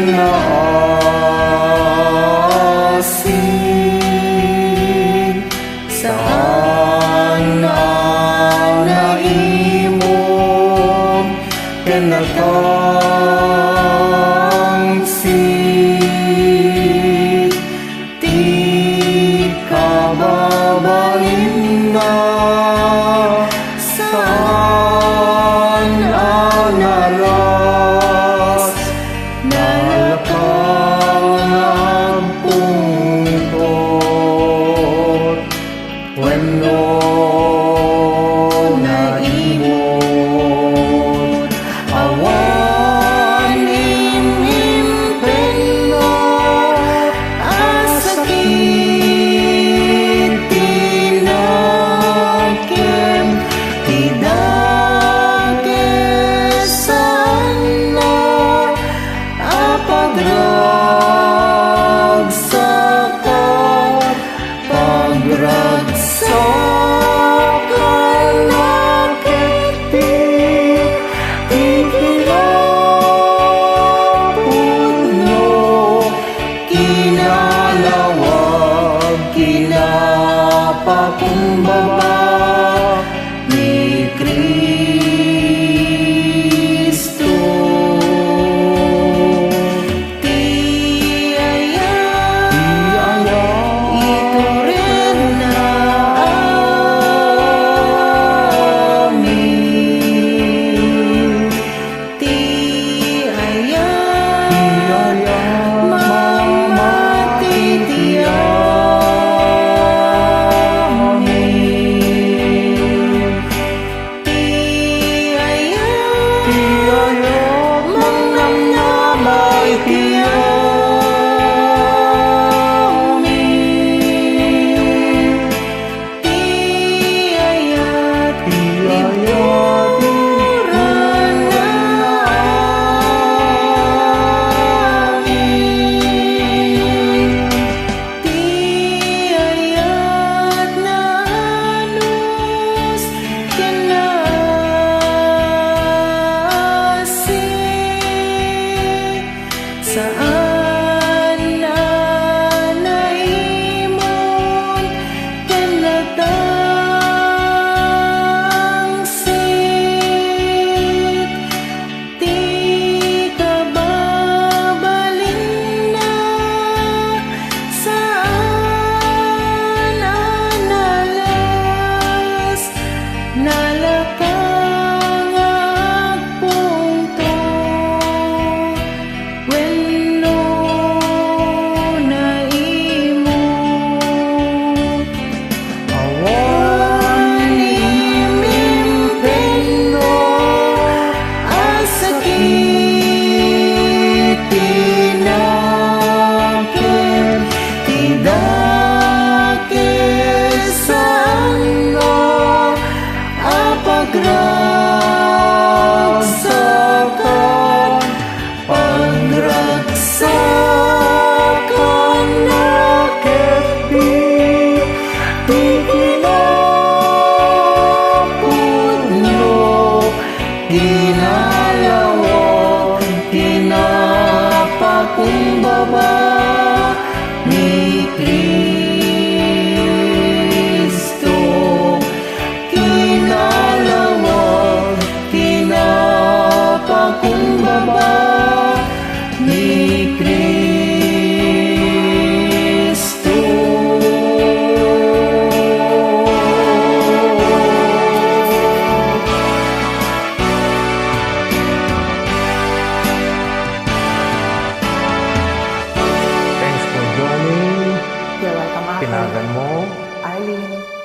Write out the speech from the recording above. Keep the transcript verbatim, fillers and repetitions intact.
Naasi, saan a naimon ken natangsit ti kababalinna, saan a nalas, nalakang agpungtot wenno naimon. Awan imimpenno a sakit ti nakem, ti dakes saan a pagragsakan. Pagragsakan a ketdi ti kinapudno, kinalawag, kinapakumbaba ni Cristo. Ti ayat, ti ayat, ituredna amin. Ti ayat, ti ayat, mamati ti amin. Ti ayat, ti ayat, mangnamnama iti amin. Ti ayat, ti ayat, ituredna amin. Ti ayat naanus ken naasi, saan a naimon ken natangsit ti kababalinna, saan a nalas, nalaka nga agpungtot wenno naimon. Awan imimpenno a sakit ti nakem, ti dakes saan a pagragsakan. Pagragsakan a ketdi ti kinapudno, kinalawag, kinapakumbaba ni Cristo. Kinalawag, kinapakumbaba ni Cristo. Thanks for joining. You're welcome, Ate. Pinagan mo. Arlene.